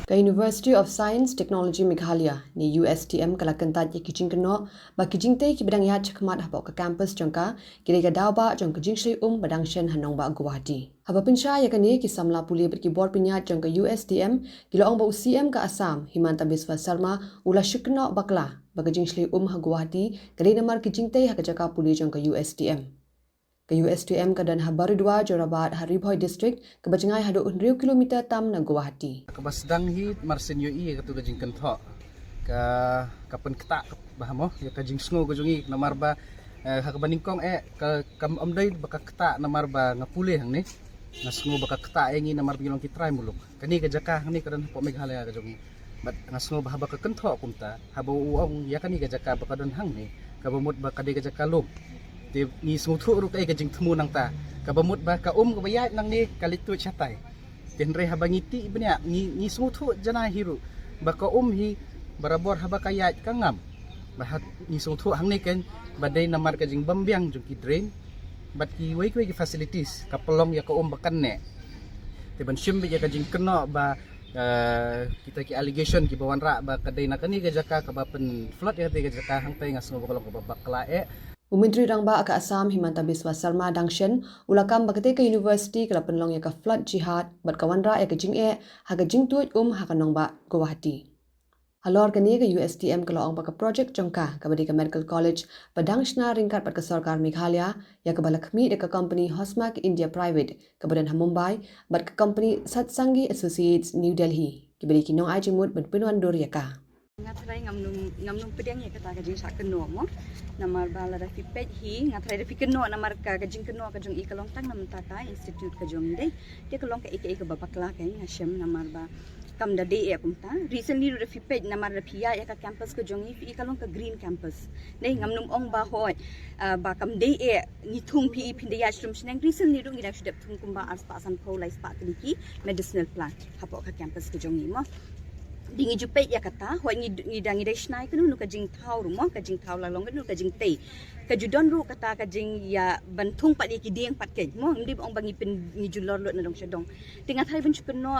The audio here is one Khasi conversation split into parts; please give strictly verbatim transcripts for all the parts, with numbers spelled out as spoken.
Ka University of Science Technology Meghalaya ne U S T M ka la kyntait ïa ki jingkynnoh ba ki jingtei kiba dang ïaid shakhmat hapoh ka campus jong ka ki dei ka daw ba jong ka jingshlei um ba dang shen ha nongbah Guwahati. Haba pynshai ïa kane, ki samla pule bad ki bor pynïaid jong ka U S T M ki la ong ba u C M ka Assam, Himanta Biswa Sarma, u la shu kynnoh bakla ba ka jingshlei um ha Guwahati ka dei namar ki jingtei ha ka jaka pule jong ka U S T M. Ka U S T M ka don ha Baridua, Jorabat, ha Ri Bhoi District, kaba jngai haduh hynriew kilometer tam na Guwahati. Kaba sdang hi mar shen ïohi ïa katu ka jingkynthoh ka, ka pynktah ba ha mo ïa ka jingsngew ka jong ngi, namar ba, eh, ha kaba nyngkong eh ka, kam ym dei ba ka ktah namar ba nga pule hangne. Nga sngew ba ka ktah ïa ngi namar ba ngi long ki trai muluk. Kane ka jaka hangne ka don hapoh Meghalaya ka jong ngi. Bad nga sngew ba haba ka kynthoh kumta, haba u ong ïa kane ka jaka ba ka don hangne, kaba mut ba ka dei ka jaka lum. Te ngi sngewthuh ruh kaei ka jingthmu nangta, kaba mut ba ka um kaba ïaid nangne ka leit tuid shatai. Te hynrei haba ngi tih bniah, ngi, ngi sngewthuh janai hi ruh ba ka um hi barabor haba ka ïaid ka ngam. Ba ha, ngi sngewthuh hangne kan ba dei namar ka jingbymbiang jong ki drain bad kiwei kiwei ki facilities, ka pynlong ïa ka um ba kan neh. Te ban shim beit ïa ka jingkynnoh ba, eh, kita ki allegation kiba wanrah ba ka dei na kane ka jaka kaba pynflood ïa kata ka jaka, hangta nga sngew ba ka long kaba bakla eh. U Myntri Rangbah ka Assam, Himanta Biswa Sarma, dang shen u la kam ba katei ka university ka la pynlong ïa ka flood jihad bad ka wanrah ïa ka jingeh ha ka jingtuid um ha ka nongbah Guwahati. Halor kane, ka U S T M ka la ong ba ka project jong ka kaba dei ka medical college ba dang shna ryngkat bad ka sorkar Meghalaya, ïa kaba la khmih da ka company Hosmac India Private kaba don ha Mumbai bad ka company Satsangi Associates New Delhi, kiba dei ki nongai jingmut ban pynwandur ïa ka. Nga trai ngam num, ngam num pdiang ïa kata ka jingshah kynnoh mo. Namar ba lada phi peit hi, nga trai da phi kynnoh namar ka, ka jingkynnoh ka jong i ka long tang na mynta ka institute ka jong i dei. Te ka long kaei kaei kaba bakla, ka nga shem namar ba kam da dei eh kumta. Recently ruh da phi peit namar da phi ïa ïa ka campus ka jong i, phi i ka long ka green campus. Dei, ngam num ong ba hoi, ah, ba kam dei eh, ngi thung phi i phin da ïa shrum shneng. Recently ruh ngi dang shu dep thung kumba arspah sanphew, laispah tylli ki medicinal plant hapoh ka campus ka jong i mo. Dei ngi ju peit ïa kata, hoi ngi, ngi dang, ngi dang shna ïa kano kano ka jingthaw ruh mo, ka jingthaw la long kano ka jingtei. Ka ju don ruh kata ka jingïa ban thung pat ïa ki dieng pat keiñ mo, ngim dei ba ong ba ngi pyn, ngi ju lor lut na dong sha dong. Te nga trai ban shu kynnoh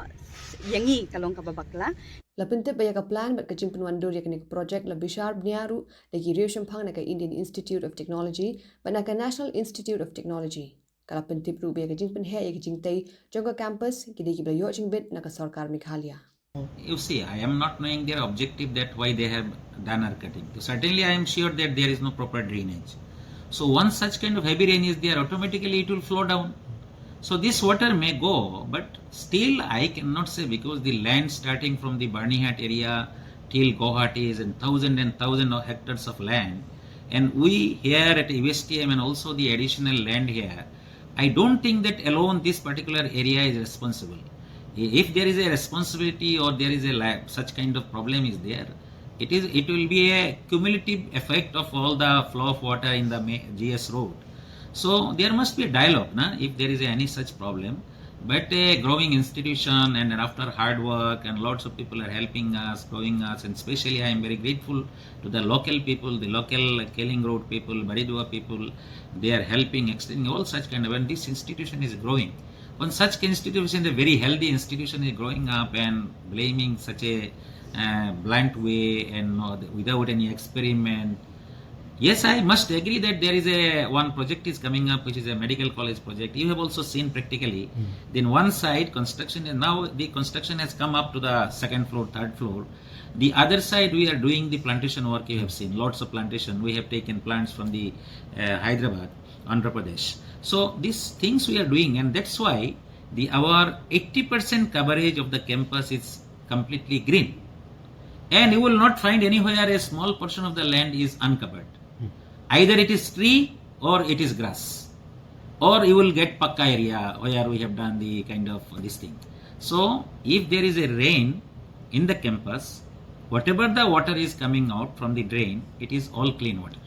ïa ngi ka long kaba bakla. La pyntip ba ïa ka plan bad ka jingpynwandur ïa kane ka project la bishar bniah ruh da ki riewshemphang na ka Indian Institute of Technology bad na ka National Institute of Technology. Ka la pyntip ruh ba ïa ka jingpynheh ïa ka jingtei jong ka campus ki dei kiba la ïoh jingbit na ka sorkar Meghalaya. You see, I am not knowing their objective, that why they have done or cutting. So certainly, I am sure that there is no proper drainage. So once such kind of heavy rain is there, automatically it will flow down. So this water may go, but still I cannot say, because the land starting from the Byrnihat area till Guwahati is in thousand and thousand of hectares of land, and we here at U S T M and also the additional land here, I don't think that alone this particular area is responsible. If there is a responsibility or there is a la-, such kind of problem is there, it is, it will be a cumulative effect of all the flow of water in the ma-, G S road. So there must be a dialogue, na, if there is any such problem. But a growing institution, and after hard work, and lots of people are helping us, growing us, and especially I am very grateful to the local people, the local Keling Road people, Baridua people. They are helping, extending all such kind of, and this institution is growing. When such institution, a very healthy institution, is growing up and blaming such a, uh, blunt way and, uh, without any experiment, yes, I must agree that there is a, one project is coming up, which is a medical college project. You have also seen practically. Then one side construction is now, the construction has come up to the second floor, third floor. The other side, we are doing the plantation work. You have seen lots of plantation. We have taken plants from the, uh, Hyderabad, Andhra Pradesh. So these things we are doing, and that's why the, our eighty percent coverage of the campus is completely green. And you will not find anywhere a small portion of the land is uncovered. Either it is tree or it is grass. Or you will get pakka area where we have done the kind of this thing. So if there is a rain in the campus, whatever the water is coming out from the drain, it is all clean water.